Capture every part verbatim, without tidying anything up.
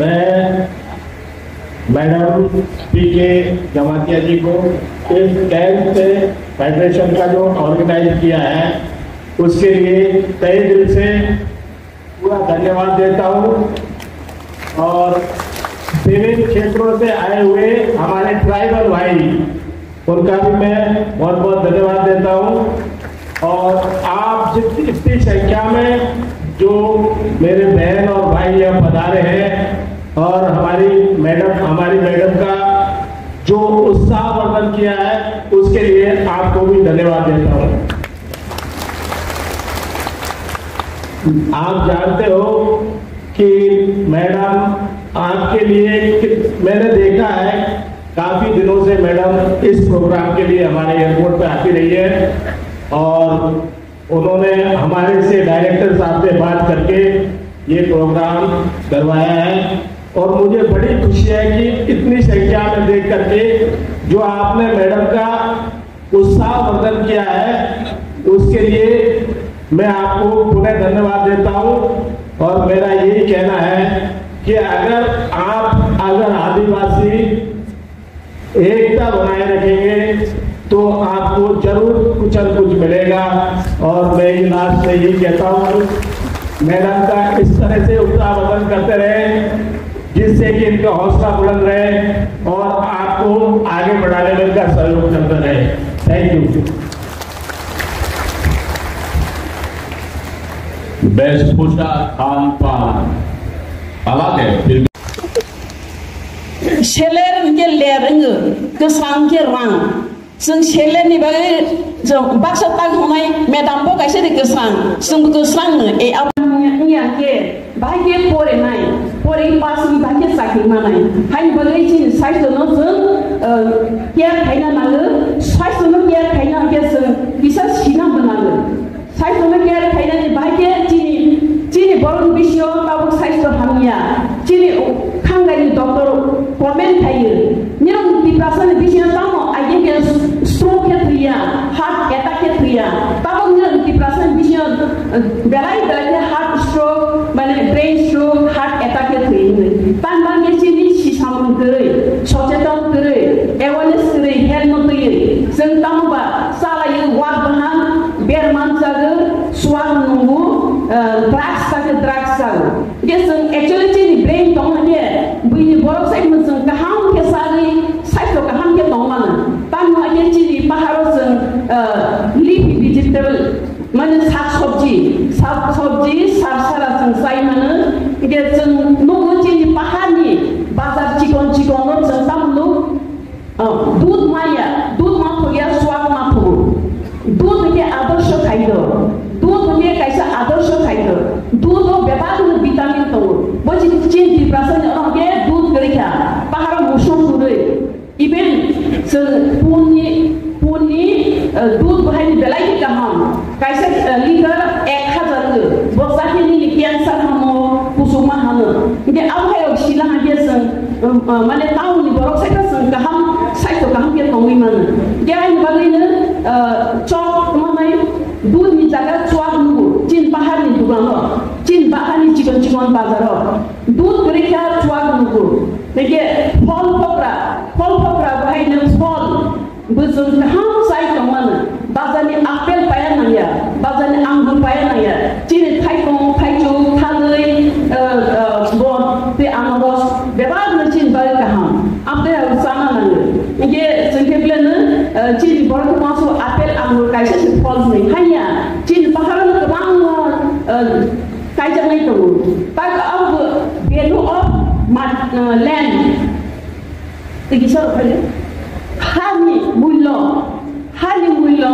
मैं madam P के जमातिया जी को इस टेंथ फेडरेशन का जो ऑर्गेनाइज किया है, उसके लिए तहे दिल से पूरा धन्यवाद देता हूँ। और विभिन्न क्षेत्रों से आए हुए हमारे ट्राइबल भाई, उनका भी मैं बहुत बहुत धन्यवाद देता हूँ। और आप जितनी, इतनी संख्या में जो मेरे बहन और भाई यहाँ पधारे हैं और हमारी मैडम, हमारी मैडम का जो उत्साहवर्धन किया है, उसके लिए आपको भी धन्यवाद देता हूँ। आप जानते हो कि मैडम, आपके लिए कि-, मैंने देखा है, काफी दिनों से मैडम इस प्रोग्राम के लिए हमारे एयरपोर्ट पे आती रही है और उन्होंने हमारे से, डायरेक्टर साहब से बात करके ये प्रोग्राम करवाया है और मुझे बड़ी खुशी है कि इतनी संख्या में देख करके जो आपने मैडम का उत्साहवर्धन किया है, उसके लिए मैं आपको पुनः धन्यवाद देता हूँ। और मेरा यही कहना है कि अगर आप, अगर आदिवासी एकता बनाए रखेंगे तो आपको जरूर कुछ न कुछ मिलेगा। और मैं ये लास्ट में यही कहता हूँ, मैडम का इस तरह से उत्साहवर्धन करते रहे, जिससे कि इनका हौसला बुलंद रहे और आपको आगे बढ़ाने में इनका सहयोग करते रहे। Thank you. वेशभूषा, खान पान अलग है, फिर भी Seler hwnkhe ler wngo, kwsang hwnkhe rang. Chwng seler ni bagwi chwng baksa tak hwnai, madam bo kaisa de kwsang, chwng bo kwsang no, e abo wngya hwnkhe bahai khe pore nai, pore pass wngwi bahai khe chakri manai. Haini bagwi chini saisto no chwng, uh, care khaina nango, saisto no care khaina hwnkhe chwng kisa sina bo nango. Saisto no care khainani bahai khe chini, chini borok ni bisingo tabuk saisto hamya. Chini thangnai ni doctor comment khaiyo. Nirok Tiprasa ni bisingo tamo aigeng khe stroke khe thwiya, heart attack khe thwiya. Tabuk nirok Tiprasa ni bisingo, eh, belai belai khe heart stroke, mane brain stroke, heart attack khe thwiya hinwi. Tang bang khe chini sisamung kwrwi, socheton kwrwi, awareness kwrwi, health no twiwi. Chwng tamo ba chalaiyo wak baham, beer manchago, swak nungo, eh, drugs chago, drugs chago. Hwnkhe chwng actually chini brain tong hwnkhe buini borok sai hwnwi chwng kaham khe sagwi saisto kaham khe tong mano. Tamo hwnkhe chini paharo chwng, eh, leafy vegetable, mane sak sobji, sak sobji sar sara chwng chai mano. Hwnkhe chwng nugo chini paharni bazar chikon chikon no chwng tamo nuk. Oh, dudh maya, dudh ma thogya, swak ma thogo. Dudh hwnkhe adorsho khaido. Dudh hwnkhe kaisa adorsho khaido. Dudh o bebak no vitamin tongo. Bo chini, chini Tiprasa ni oro hwnkhe dudh kwrwi kha. Paharo musuk kwrwi. Even chwng punni, punni, eh, dudh bahai ni belai khe kaham. Kaisa, eh, litre ek hajar hwnkhe, bo chakhe nini cancer hamo, kusuma hano. Hwnkhe abo hai rok sila hwnkhe chwng, um, uh, mane town ni borok sai khe chwng kaham, saisto kaham khe tongwi mano. Hwnkhe aini bagwino, uh, chok tongma bai dudh ni jaga chuak nugo, chini pahar ni dugan o, chini bahar ni chikon chikon bazar o. Dudh kwrwi khe chuak nugo. Hwnkhe phol phokra, phol phokra bo haino phol. Bo chwng kaham chai tongmano, bazarni apple paya nangya, bazarni angur paya nangya, chini thaikong, thaichuk, thalwi, eh, eh, bo tei anaros bebakno chini bagwi kaham, amtwi hai chana nango. Hwnkhe chwng khe beleno, eh, chini borok khe uansuk apple angur kaisa se phol hwnwi hanya, chini paharono kwbangma, eh, kaijaknai tongo. Tak abo value of ma-, eh, land. Tei kisa rok phai hani mullo, hani mullo,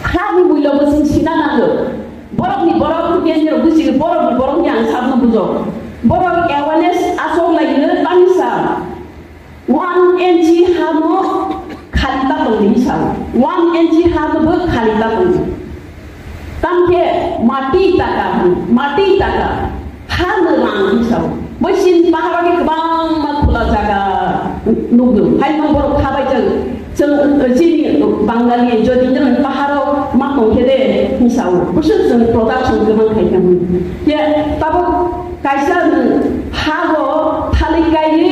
hani mullo bo chwng sina nango. Borok ni borok, bini rok buji, borok ni borok ni ang sabno bujo. Borok awareness asok lai no tamisa. One inch hano khali ta tongdi sao. One inch hano bo khali ta tongdi. Tamkhe mati taka, mati taka, ha no rang sao. Bo sin paharo ni kwbangma khula jaga nugdo. Hai mang borok khabai jang. Chwng, chini Bangali, jodi nang paharo Ma tong khe de hinsa o. Bwswk chwng production kwbang khai kha. Ye tabuk kaisa nwng ha o thalik kaiwi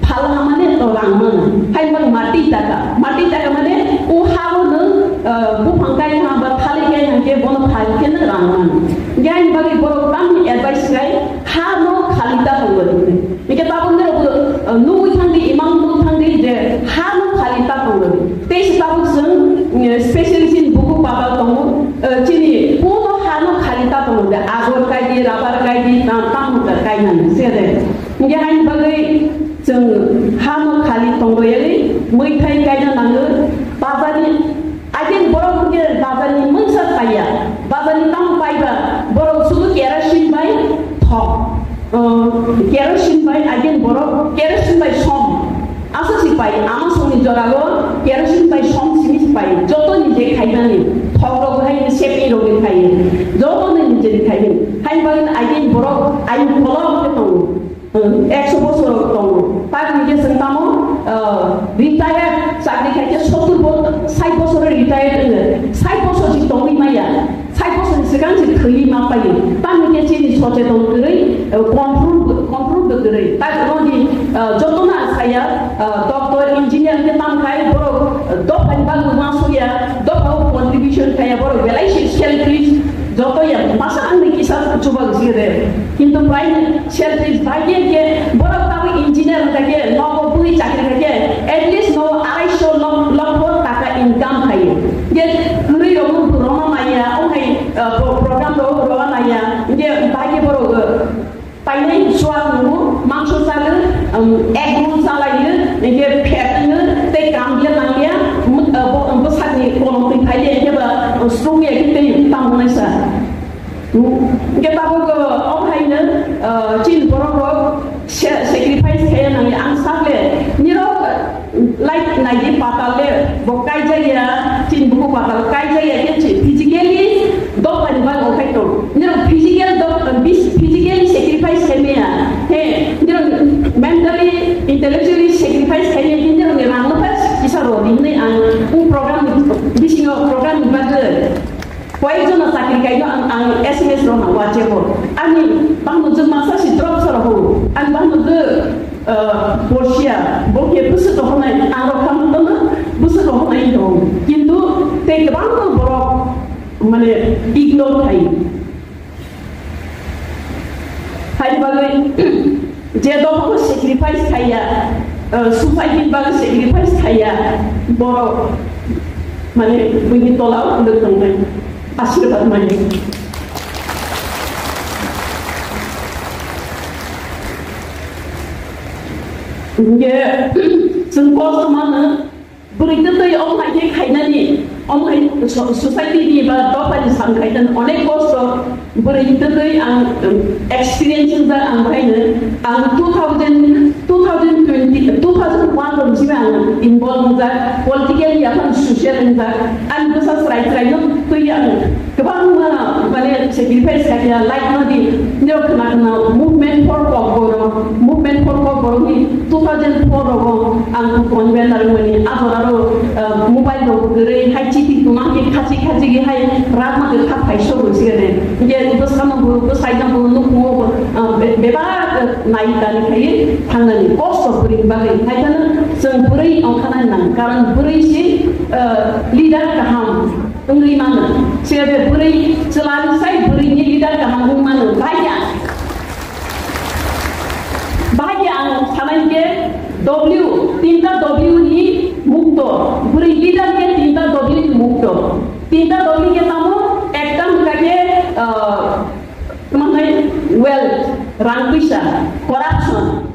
phal hamani to rang mano. Hai bang mati taka. Mati taka mane o ha o nwng, uh, buphang kai ha ba thalik kai ha khe bono phal khe nwng rang mano. Yang bagwi borok tamni advice khai ha no khali ta tongo. Hingke tabuk nirok, uh, nugwi thangdi, imang nugwi thangdi je ha no khali ta tongo. Tei se tabuk chwng, uh, special chini buku patal tongo, uh, chini puno ha no khali ta tongo de, agor kaidi, rabar kaidi, ta-, tamo ta kainani se de. Hingke haini bagwi chwng ha no khali tongo yali, mwithai kaina nango, bazarni Akin borok hwnkhe bazarni mungsa chaya, bazarni tamo paiba, borok sudu kerosene bai thok. Uh, kerosene bai akin borok kerosene bai som. Asa si pai, ama songni jorao kerosene bai som simi si pai. Joto ni je khaimani, thok rok hai ni sepi rok ni khai. Joto ni je khai. Hai bai akin borok ain kolok ke tongo. Ekso bosor tongo. Tabuk hingke chwng tamo, ah, retired chakri khaikhe sottur bo-, sait bosor retired wngkha. Sait bosor si tongwi maya. Sait bosor ni swkang si thwiwi ma paio. Tamo hingke chini socheton kwrwi, ah, control, control bo kwrwi. Tabuk no di, ah, jotono asaya, ah, doctor, engineer hingke tamo khai borok, ah, dophani bagwi ma suya, dophao contribution khaya borok belai si selfish. Joto ya, masa ang ni kisa chuba gisi de. Kintu prai selfish bai ke ke borok tawi engineer ka ke, nogo bui chakri ka ke, at least no arai so lok, lok taka income khai. Ye kuri rogo roma maya, o hai, uh, pro-, program rogo roma maya, ye bai ke borok, uh, Painai suak nungo, mangso chalo, um, egg roll chalaio, hingke phet wngno, tei kam ya nang ya, um, uh, bo, um, bwsakni kolom twi phai de, hingke ba, um, srung ya khe tei tamo naisa. Hmm, hingke tabuk, uh, o haino, uh, chini borok rok sa-, sacrifice khe nang ya, ang sakle, nirok, Like naidi patal le bo kaijaya, chini buku patal kaijaya khe chi physically dophani bagwi khai tong. Nirok physical dopha, bis-, physically sacrifice khaimaya. He, nirok mentally, intellectually sacrifice khaimaya khe nirok ni rang no phai kisa rw di hinwi ang u program bisingo program ni bagwi. Koyekjono chakri kaino ang, ang S M S rok no wachebo. Ani bangno je masa si drop soro ho. Ani bangno je, eh, borsia, bo khe bwswk rohornai, ang rok khamtama bwswk rohornai hino. Kintu tei kwbangma borok mane ignore khai. Hai bagwi je dophano sacrifice khaiya, eh, society bagwi sacrifice khaiya, borok mane buini tola o tongnai asirwad mani. Hingke chwng kosto mano. Bwrwi twtwi omo hai khe khainani, omo hai so-, society ni ba dopha ni sam khainani onek kosto bwrwi twtwi ang, um, experience wngjak ang bahaino ang two thousand, two thousand twenty, two thousand one rok simi ang involve wngjak, political ya phan social wngjak, ang bwsa chwrai chwrai no twi ang Kwbangma, mane, sacrifice khaikha, like, nodi, nirok khna khna movement for Kokborok, movement for Kokborok ni two thousand four rogo ang convener mani, aborok, uh, mobile rok kwrwi, hai chiti tuma khe khachi khachi khe hai rakma khe kha phai so bo sigene. Nge bwsano bo, bwsai no bo, nukmo bo, uh, be-, bebak, uh, nai kani khai thangnani kosto bwrwi ni bagwi. Hai kheno chwng bwrwi ongkha nang, karon bwrwi si, uh, leader kaham. Wngwi mano. Sebe bwrwi chwlani sai bwrwini leader kaham wng mano. Bahai khe ang, bahai khe ang sanai khe W, tinta W ni mukto. Bwrwi leader khe tinta W ni mukto. Tinta W khe tamo? Ekta hwnkha khe, ah, tamo hwnwi wealth, rang puisa, corruption.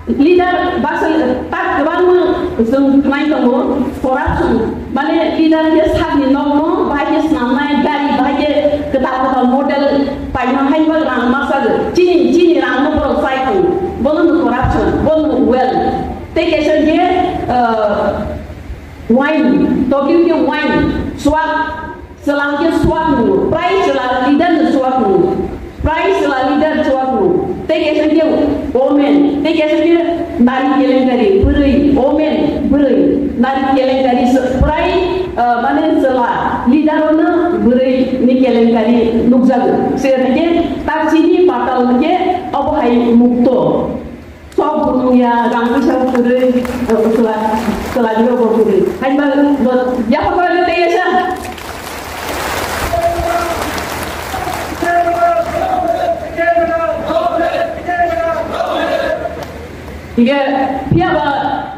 Leader baksa tak kwbangma chwng khnai tongo, corruption, mane leader khe sakni nokno bahai khe snamnai, gari bahai khe kwtal kwtal model paima hai ba rang masa chini, chini rangno borok chai tongo, bono no corruption, bono no wealth. Tei kaisa khe, ah, Wine, tokyo khe wine, swak, chwla khe swak nungo, prai chwla leader no swak nungo, prai chwla leader swak nungo, tei kaisa khe women, tei kaisa khe nari kelenkari, bwrwi, women, bwrwi, nari kelenkari, prai, ah, mane chwla leader no Bwrwi ni kelenkari nukjago. Siyadike tak chini patal hwnkhe obo hai mukto. Sok bumung ya rang puisa kwrwi, eh, kwla-, kwladi rogo kwrwi. Haima bo yapha kwrwi tei ya sa. Hingke phiya ba,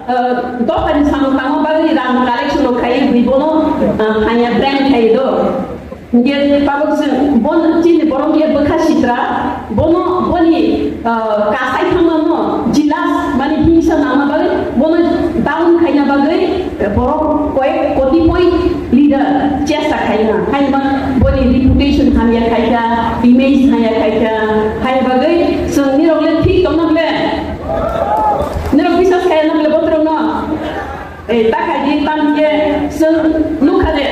eh, dophani samung tangma bagwi rang collection rok khai bwi bono, eh, hanya brand khai do. Hingke tabuk chwng bon chini borok ye bwkha sitra, bono boni, eh, kasai thangma no jilas mani hingsa nangma bagwi bono down khaina bagwi, eh, borok koyek kotipoi leader chesta khaina, haima boni reputation hamya khaika, image hamya khaika, hai bagwi chwng nirok le thik tongna ble. Nirok biswas khaina ble botrok no. Eh, ta khai di tam ye chwng nukha de,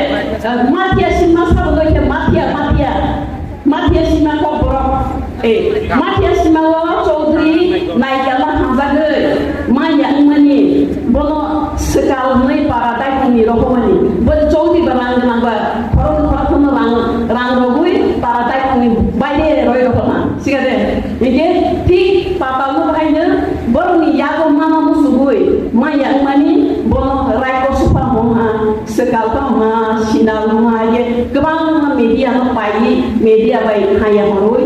eh, mathia sima sabo doi khe mathia, mathia. Mathia sima kok borok. Eh, mathia sima o Chaudhary naikala hamjagwi manya wngmani bono swkal hwnwi para daiphangni rohormani. Bo Chaudhary ba rang gwnang ba khorok khorok no rang, rang rogwi para daiphangni baire roi rohorma. Sikade, hingke thik patal no bahaino borokni yago mama musugwi manya wngmani bono raikor supha mungha, swkal tongha, sinal mungha, ye kwbangma media no paiwi, media bai haya horwi,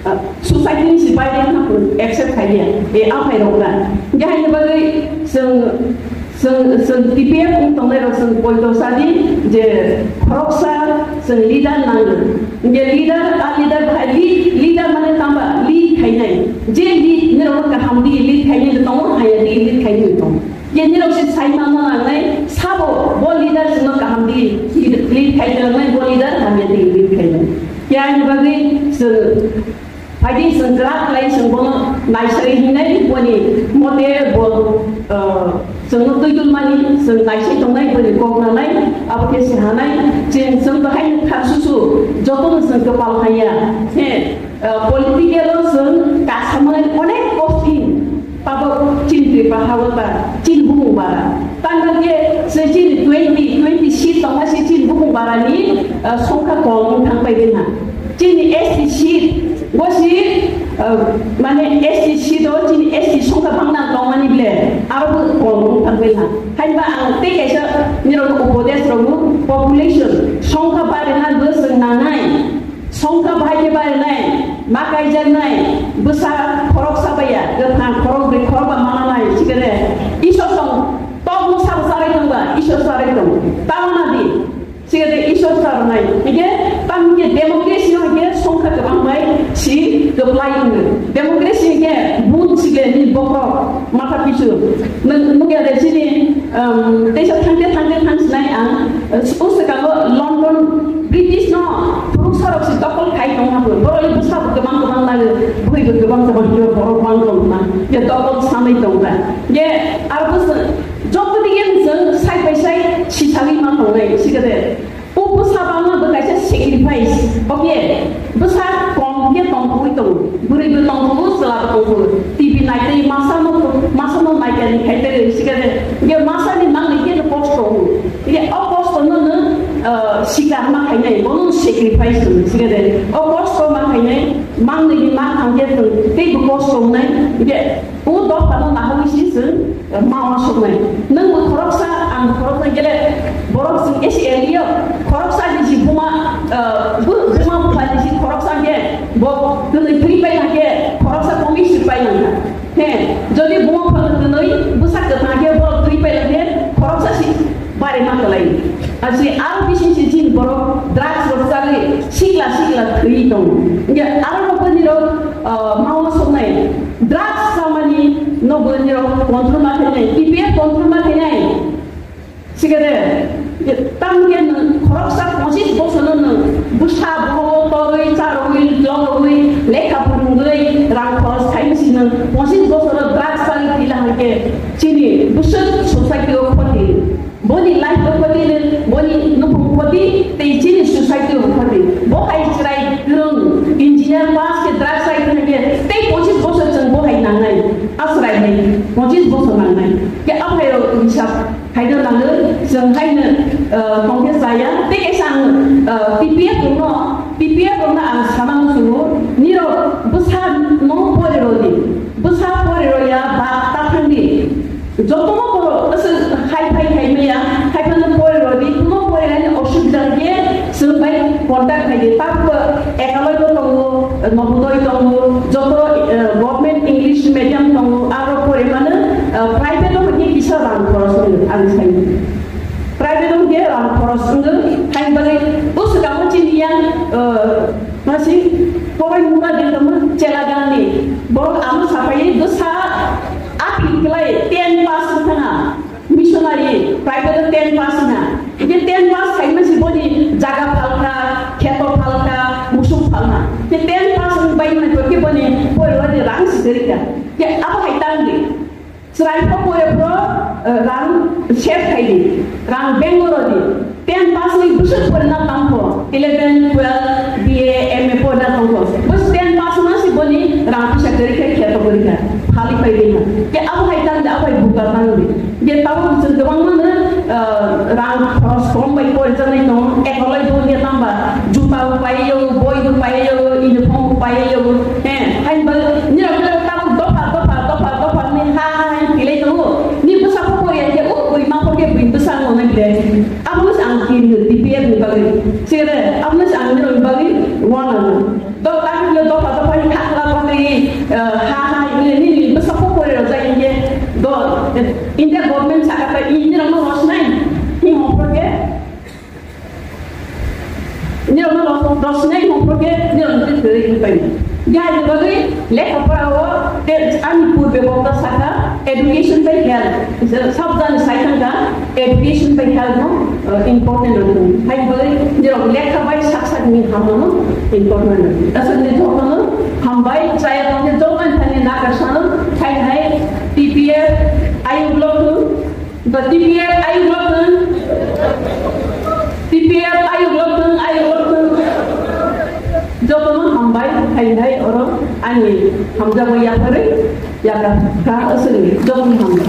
ah, society ni sipai rok no accept khaiya, e aphai rok na. Hingke haini bagwi chwng, chwng, chwng T P F wng tongnai rok chwng poito sadi je khoroksa chwng leader nango. Hingke leader, a leader bahai lead, leader mane tamba lead khainai. Je lead nirok kaham di lead khainai tongo, haya di lead khainai tongo. Ye nirok se sai manna nangnai, sabo bo leader sino kaham di lead, lead khai nangnai, bo leader hamya di lead khai nangnai. Kya ni bagwi chwng phaidi chwng kwrak khlai chwng bono naisari hinai boni mote bo, uh, chwngno twi dulmani chwng naisai tongnai boni kok nanai, abo khe se hanai chwng chwng bahai kha susu jotono chwng kwpal haiya. He, uh, political o chwng kasamani onek kostin. Tabok chini Tripura hao ta chini bumung bara. Tangkhe se chini twenty, twenty seat tongma se chini bumung bara ni, ah, songkha kom wng thang pai bini ha. Chini S T seat, bo si, ah, mane S T seat o chini S T songkha bangna tongmani ble, aro bo kom wng thang pai ha. Hainba ang tei kaisa nirok upodesh rok population songkha bari na bwswng nangnai. Songkha bahai khe barinai, ma kaijaknai, bwsa khoroksa baiya, kwthang khorokbrwi khorokba mananai, sikere Isor tong, tokno sabo charai tongba, Isor charai tong, tama di, sikere Isor charanai, hingke tam hingke democracy no hingke songkha kwbang bai si kwplai wngwi. Democracy hingke vote sikere ni bokhorok matha pisu, nung, nungya de sini, um, teisa thangte thangte thangsinai ang, uh, swkango London British no phuruksa rok se dokol khai tong ha bo. Borok le bwsa bo kwbang kwbang lago, bwrwi bo kwbang kwbang hino borok bang tong na. Ye dokol sanai tong da. Ye aro bwsa joto dige bwsa side by side si sali ma tong nai sikade. O bwsa bangma bo kaisa sacrifice. Okay. Bwsa kom khe tong pui tong. Bwrwi bo tong pui, chwla bo tong pui. T V nai tei masa no, masa no nai kani khai tei sikade. Ye masa ni mang ni khe kosto. Ye o kosto no no, uh, sikar ma khainai, bono sacrifice hino, sikere. O kosto ma khainai, mangni ni ma thangke thung, tei bo kosto wngnai, ye o dophano nahawi si chwng, uh, ma uansuknai. Nwng bo khoroksa, ang bo khoroksa gele, borok chwng S L yo, khoroksa ni si buma, uh, bu-, buma bupha ni si khoroksa ke, bo kwnwi thwi pai na ke, khoroksa komi si pai na. He, jodi buma phano twnwi bwsa kwthang khe borok thwi pailai khe khoroksa si bare ma kwlai. Asi aro bising si chini borok drugs rok chagwi sikla sikla thwi tongo. Hingke aro rok bini rok, ah, mawa soknai drugs chamani no bini rok control ma khainai, T P F control ma khainai. Sikere, tam khe nwng khoroksa pochis bochorno nwng bwsa bo torwi, charwi, lorwi, lekha phurungwi, rang khoros khaimsi nwng pochis bochoro drugs chagwi thwila hwnkhe chini bwswk society o khoti. Boni life o khoti, boni nukhung khoti, tei chini society o khoti. Bo hai chwrai kwrwng engineer pass khe drugs chagwi thangkhe tei pochis bochor chwng bo hai nangnai. A chwrai hai pochis bochor nangnai. Khe a phairok hisab Haino nango, chwng haino, uh, tongkhe chaya, tei kaisa ang Ah, T P F rokno, T P F rokno ang sana muchungo, nirok bwsa no pore rodi, bwsa pore roya ba ta thangdi. Jotono poro, asa hai phai khai maya, hai phano pore rodi, kuno pore ani osubida khe chwng bai contact khai di. Tabuk Ekaloi bo tongo, Nobodoi tongo, joto, eh, government English medium tongo, aro pore mano, eh, private o hwnkhe kisa rang khoros wngwi, ang sai. Private wngkhe rang khoros wngwi, hain bagwi o swkango chini yang, eh, masi, Pobai Mura de tongma chela gangni. Borok ano saphai bwsa aphik khlai ten pass wngkha missionary, private ten pass wngkha. Hingke ten pass khai masi boni jaga phalkha, kheto phalkha, musuk phalkha. Hingke ten pass wng bai mani khe boni poribar ni rang si kwrwi kha. Hingke abo hai tang di. Chwrai pho pore phro, eh, rang save khai di, rang bank o rw di. Ten pass ni bwswk porina tang pho, eleven, twelve, B A, M A porina tang pho. Bwswk ten pass ma si boni rang pisa kwrwi kha, kheto kwrwi kha, phali phai di kha. Ke abo hai tang di, abo hai buka tang di. Je tabuk chwng kwbangma no, eh, rang khoros kom bai porijaknai tongo, ekolai bo wngya tang ba, juta bo paiwi yago, boi bo paiwi yago, uniform bo paiwi yago. He, hain bagwi nirok nirok tabuk dopha, dopha, dopha, dopha hwnwi ha, ha, ha hwnwi twilai tongo. Ni bwsa pho pori ya khe, o bui ma pho khe bui bwsa no hwnwi twilai. Abono se ang kiri hwn, T P F ni bagwi. Sere, abono se ang nirok ni bagwi wana no. Dopha, dopha, dopha hwnwi thakla bagwi, eh, ha, ha hwnwi nini bwsa pho pori rok jai hwnkhe, do, eh, India government saka ta, i nirok no rosnai. Hi mo pho khe, Nirokno ros-, rosnai hwnphro khe nirokno twi kwrwi wngwi painai. Gai ni bagwi lekha pora o te ani purbe bokta sakha education bai health. Sabjani sai thangkha education bai health no, uh, important rok. Hai bagwi nirok lekha bai sak sak ni hamano important rok. Aswk ni jotono hambai chaya tongkhe jotono thani nakar sano khai hai T P F ayuk lokhu. Ba T P F ayuk lokthwng, T P F ayuk lokthwng, ayuk lokthwng. Jotono hambai, hai hai oro ani hamjakgo yapharwi, yakha kha aswkni jotono hambai.